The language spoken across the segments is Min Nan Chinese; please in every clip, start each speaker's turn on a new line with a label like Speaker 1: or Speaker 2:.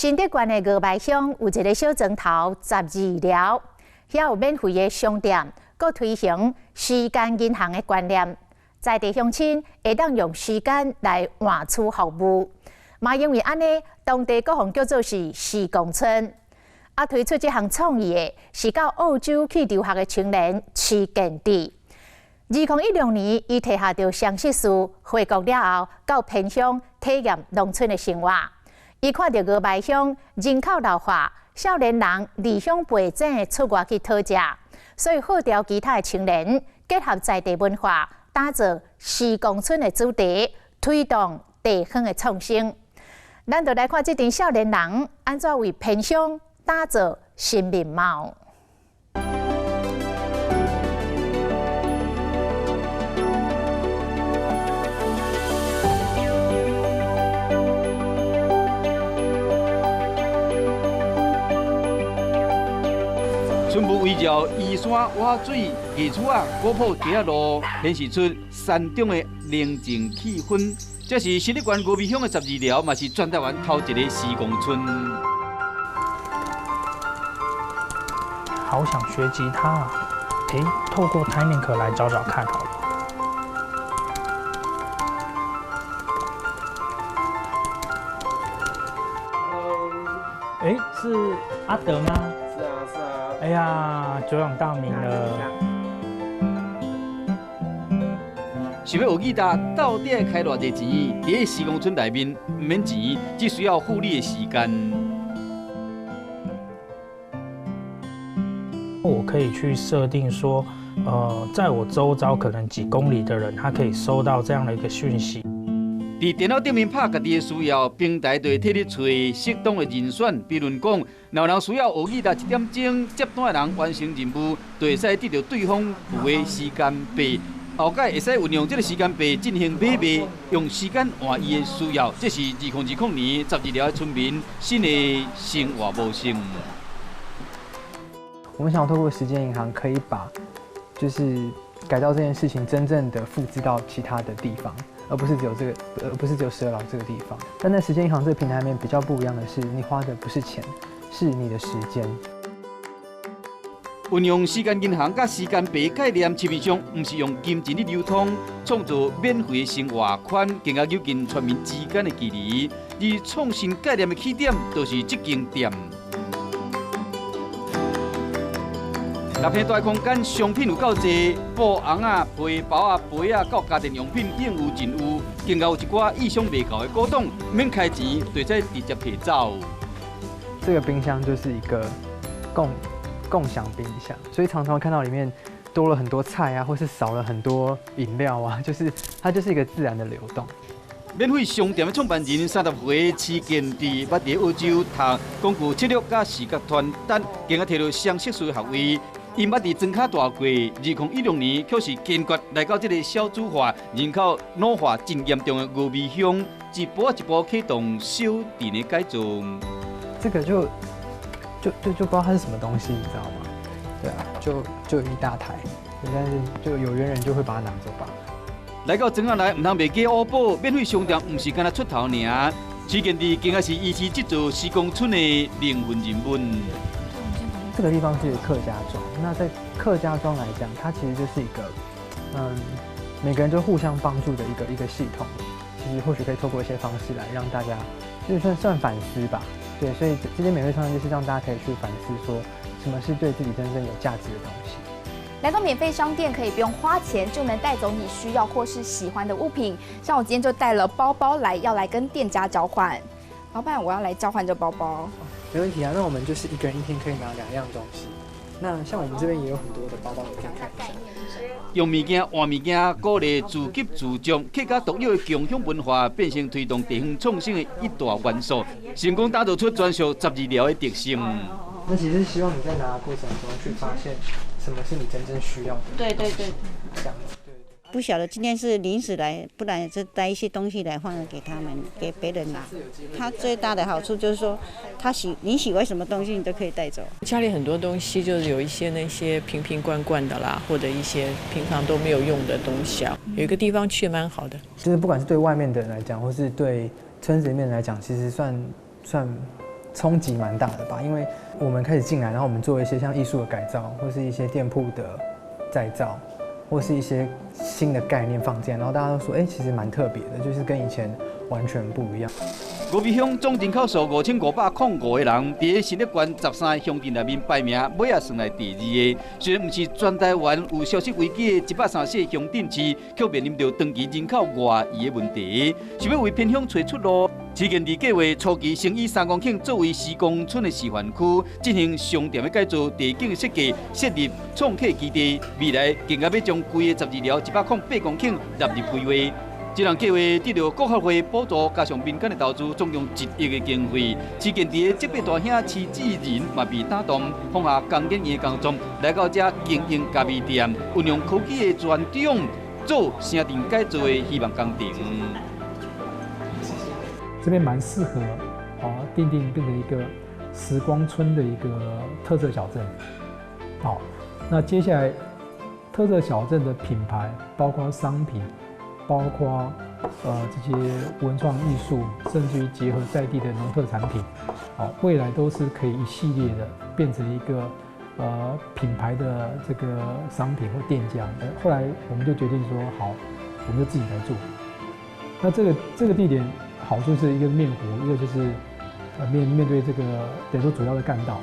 Speaker 1: 新竹縣的峨眉鄉有一个小庄頭十二寮，遐有免費的商店，閣推行時間銀行的觀念，在地鄉親會當用時間來換取服務。嘛因為按呢，當地閣予叫做是時光村。啊，推出這項創意的是到澳洲去留學的青年徐建智。2016年，伊提下著雙碩士回國了後，到偏鄉體驗農村的生活。伊看著峨眉鄉人口老化，少年人離鄉背井出外去討食，所以號召其他的青年結合在地文化，打造時光村的主題，推動地方的創生。咱就來看這陣少年人按怎為偏鄉打造新面貌。
Speaker 2: 全部圍繞依山挖水、藝厝仔、古樸街仔路，顯示出山中的寧靜氣氛。這是新竹縣峨眉鄉的十二寮，嘛是全台灣頭一个時光村。
Speaker 3: 好想學吉他啊！欸，透過 Tinycare 來找找看好了。欸，是阿德嗎？
Speaker 4: 是啊，是啊。
Speaker 3: 哎呀，久仰大名了。
Speaker 2: 想欲學吉他，到底愛開偌濟錢？佇个時光村內面，毋免錢，只需要付你的時間。
Speaker 3: 我可以去設定說，在我周遭可能幾公里的人，他可以收到這樣的一個訊息。
Speaker 2: 佇電腦頂面拍家己的需要，平台就會替你揣適當的人選。比如講，若有人需要學吉他一點鐘，接單的人完成任務，就會使得著對方付的時間幣。後擺會使運用這个時間幣進行買賣，用時間換伊的需要。這是2020年十二寮的村民新的生活模式。
Speaker 5: 我們想要透過時間銀行，可以把就是改造這件事情真正的複製到其他的地方，而不是只有這個，而不是只有十二寮這個地方。但在時間銀行這個平台裡面比較不一樣的是，你花的不是錢，是你的時間。
Speaker 2: 運用時間銀行佮時間幣概念，市面上毋是用金錢咧流通，創造免費的生活圈，更加接近全民之間的距離。而創新概念的起點，就是這間店。6坪大空間，商品有夠濟，布尪仔、皮包仔、杯仔，到家電用品應有盡有，更加有一寡意想袂到的古董，免開錢，就會使直接提走。
Speaker 5: 這個冰箱就是一個共享冰箱，所以常常看到裡面多了很多菜啊，或是少了很多飲料啊，就是它就是一個自然的流動。
Speaker 2: 免費商店的創辦人30歲徐建智，捌佇澳洲讀廣告策略佮視覺傳達，更加提著雙碩士學位。𪜶捌佇莊跤大過，2016年卻是堅決來到這个少子化、人口老化真嚴重的峨眉鄉，一步一步啟動小鎮的改造。
Speaker 5: 這個就不知道它是什麼東西，你知道嗎？對啊，就一大台，但是就有緣人就會把它拿走吧。
Speaker 2: 來到莊仔內，毋通袂記烏寶，免費商店毋是干焦出頭爾，徐建智更加是伊是這座時光村的靈魂人物。
Speaker 5: 這個地方是一個客家莊，那在客家莊來講，它其實就是一個，每個人都互相幫助的一個系統。其實或許可以透過一些方式來讓大家，就算反思吧。對，所以這間免費商店就是讓大家可以去反思，說什麼是對自己真正有價值的東西。
Speaker 6: 來到免費商店，可以不用花錢就能帶走你需要或是喜歡的物品。像我今天就帶了包包來，要來跟店家交換。老闆，我要來交換這包包。
Speaker 5: 沒問題啊，那我們就是一個人一天可以拿2樣東西。那像我們這邊也有很多的包包，你可以看一下。
Speaker 2: 用物件換物件，鼓勵自給自足，客家獨有的共享文化，變成推動地方創新的一大元素，成功打造出專屬十二寮的特色。
Speaker 5: 那其實希望你在拿的過程中去發現什麼是你真正需要的。
Speaker 7: 對對對，
Speaker 5: 這樣子。
Speaker 7: 不曉得今天是臨時來，不然就帶一些東西來放給他們，給別人拿。他最大的好處就是說，你喜歡什麼東西，你都可以帶走。
Speaker 8: 家裡很多東西就是有一些那些瓶瓶罐罐的啦，或者一些平常都沒有用的東西啊，有一個地方去蠻好的。
Speaker 5: 就是不管是對外面的人來講，或是對村子裡面來講，其實算衝擊蠻大的吧，因為我們開始進來，然後我們做一些像藝術的改造，或是一些店鋪的再造，或是一些新的概念放進來，然後大家都說，哎，其實蠻特別的，就是跟以前完全不一樣。
Speaker 2: 峨眉鄉總人口數5505個人，佇新竹縣13個鄉鎮內面排名，尾仔算來第二個。雖然毋是全台灣有消失危機的134個鄉鎮市，卻面臨著長期人口外移的問題。想欲為偏鄉揣出路，市建地計劃初期先以3公頃作為時光村的示範區，進行商店的改造、地景設計、設立創客基地。未來更加欲將規个12寮108公頃納入規劃。這項計劃得著國發會補助，加上民間的投資，總共1億的經費。市建地的這輩大兄施志仁嘛被打動，放下工研院的工作，來到這經營咖啡店，運用科技的專長，做城鎮改造的希望工程。
Speaker 4: 這邊蠻適合啊，定定變成一個時光村的一個特色小鎮。好，那接下來特色小鎮的品牌，包括商品。包括這些文創藝術，甚至於結合在地的農特產品，好，未來都是可以一系列的變成一個品牌的這個商品或店家。後來我們就決定說，好，我們就自己來做。那這個地點好處是一個面湖，一個就是面對這個等於說主要的幹道。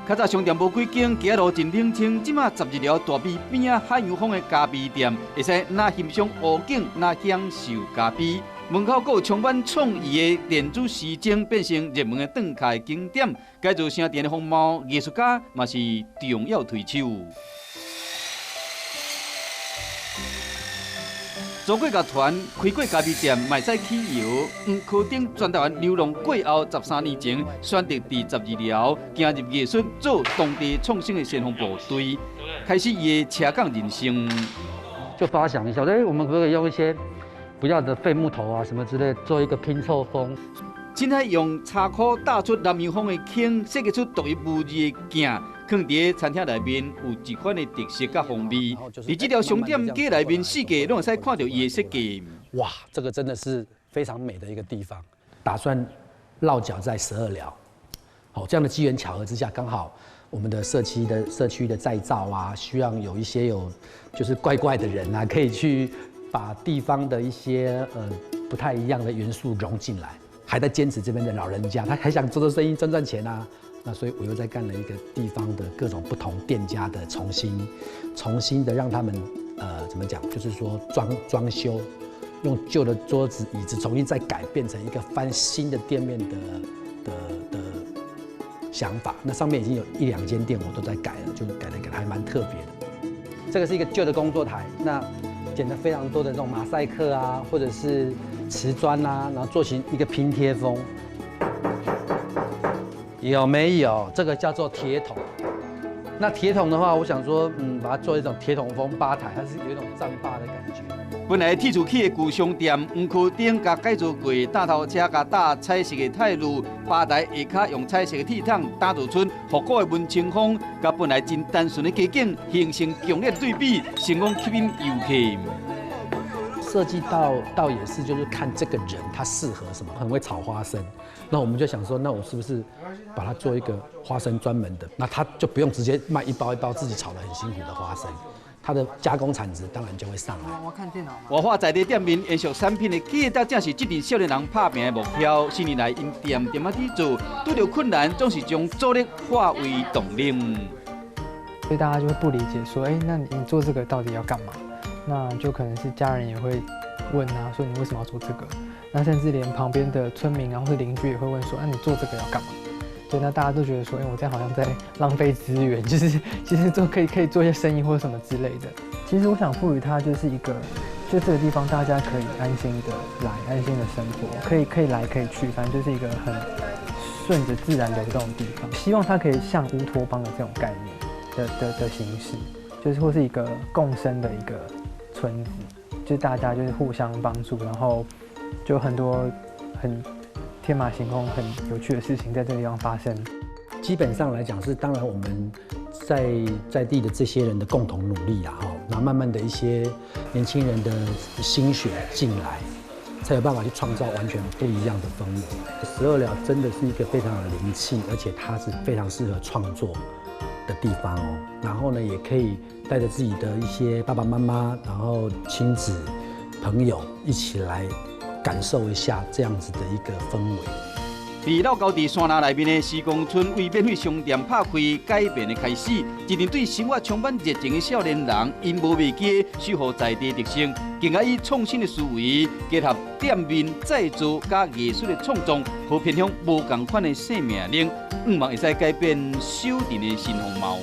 Speaker 2: 較早商店無幾間，街仔路真冷清。這馬12寮大埤邊仔海洋風的咖啡店，會使若欣賞湖景，若享受咖啡。門口閣有充滿創意的電子時鐘，變成熱門的轉卡景點。改造城鎮的風貌，藝術家嘛是重要推手。祖國樂團開過咖啡店，嘛會使起搖。黃科頂全台灣流浪過後，13年前選擇佇12寮行入藝術，做當地創新的先鋒部隊，開始伊的斜槓人生。
Speaker 9: 就發想一下，哎，我們可不可以用一些不要的廢木頭啊，什麼之類，做一個拼湊風？
Speaker 2: 凊彩用柴箍搭出南洋風的坑，設計出獨一無二的鏡。囥佇餐廳內面有一款的特色佮風味，佇這條商店街內面，四界攏會使看著伊的設計。
Speaker 10: 哇，這個真的是非常美的一個地方。打算落腳在12寮，好，這樣的機緣巧合之下，剛好我們的社區的再造啊，需要有一些有就是怪怪的人啊，可以去把地方的一些不太一樣的元素融進來。還在堅持這邊的老人家，他還想做做生意賺賺錢啊。那所以我又在幹了一個地方的各種不同店家的重新的讓他們怎麼講，就是說裝修，用舊的桌子椅子重新再改變成一個翻新的店面的想法。那上面已經有一兩間店我都在改了，就改的改的還蠻特別的。這個是一個舊的工作台，那撿了非常多的這種馬賽克啊，或者是瓷磚啊，然後做成一個拼貼風。有沒有？這個叫做鐵桶。那鐵桶的話，我想說，把它做一種鐵桶風吧台，它是有一種戰壩的感覺。
Speaker 2: 本來鐵厝起的舊商店，黃科頂共改造過，搭頭車共搭彩色的泰路，吧台下跤用彩色的鐵桶打造出復古的文青風，佮本來真單純的街景形成強烈對比，成功吸引遊客。
Speaker 10: 設計倒也是，就是看這個人他適合什麼，很會炒花生。那我們就想說，那我是不是把它做一個花生專門的？那他就不用直接賣一包一包自己炒得很辛苦的花生，它的加工產值當然就會上來。
Speaker 5: 我看電腦。
Speaker 2: 活化在地店面延續產品的價值，正是這陣少年人拍拚的目標。四年來，𪜶恬恬仔佇做，拄著困難總是將阻力化為動力。
Speaker 5: 所以大家就會不理解，說，哎，那你做這個到底要幹嘛？那就可能是家人也會問啊，說你為什麼要做這個？那甚至連旁邊的村民啊，或是鄰居也會問說，啊，你做這個要幹嘛？對，那大家都覺得說，哎，我這樣好像在浪費資源，就是其實做可以做一些生意或者什麼之類的。其實我想賦予它就是一個，就這個地方大家可以安心的來，安心的生活，可以來可以去，反正就是一個很順着自然流動的地方。希望它可以像烏托邦的這種概念的形式，就是或是一個共生的一個村子，就大家就是互相幫助，然後就很多很天馬行空、很有趣的事情在這個地方發生。
Speaker 10: 基本上來講是，當然我們在地的這些人的共同努力啊，哈，那慢慢的一些年輕人的心血進來，才有辦法去創造完全不一樣的氛圍。十二寮真的是一個非常有靈氣，而且它是非常適合創作的地方哦。然後呢，也可以帶着自己的一些爸爸媽媽，然後親子朋友一起來感受一下這樣子的一個氛圍。
Speaker 2: 佇老高佇山林內面的時光村，為免費商店拍開改變的開始，一陣對生活充滿熱情的少年人，𪜶無袂記守護在地特色，更加以創新的思維，結合店面再造佮藝術的創作，予偏鄉無仝款的生命力，向望會使改變小鎮的新風貌。